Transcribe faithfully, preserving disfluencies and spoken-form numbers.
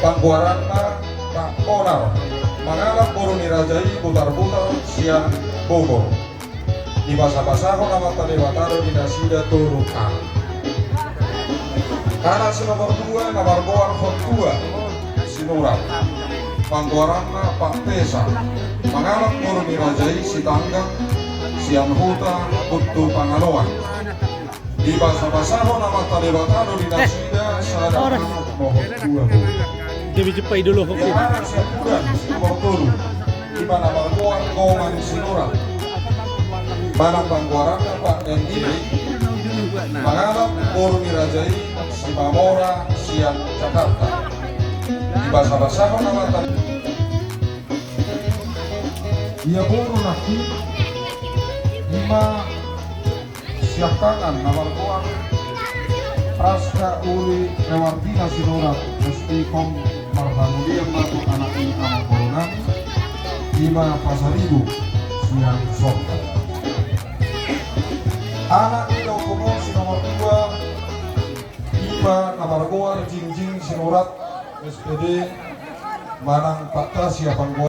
Panggoaranna Pak Bonar, mangalap boru ni raja i Butarbutar sian Bogor. Dibasabasahon Amanta Debata do di nasida tolu anak. Anak si nomor dua na margoar Hottua Sinurat, panggoaranna Pak Tesa, mangalap boru ni raja i Sitanggang sian huta Buntu Pangaloan. Dibasabasahon Amanta Debata do di nasida sada anak dohot dua boru. Dia bisa pai dulu, oke. Di anak siapudan si nomor tolu, di mana margoar Goman Sinurat, manang panggoaranna Pak Endi, mangalap boru ni raja i Simamora sian Jakarta. Dibasabasahon Amanta. Ia boru nangkin, ima siangkangan na margoar Praska Uli Rewardina Sinurat, S T Kom, marhamulian ma tu anak ni amangboru nami, ima Pasaribu sian Sorta. Anak ni Daukomo si nomor dua, ima na margoar Jingjing Sinurat, S P D, manang Pak Tasya panggoar.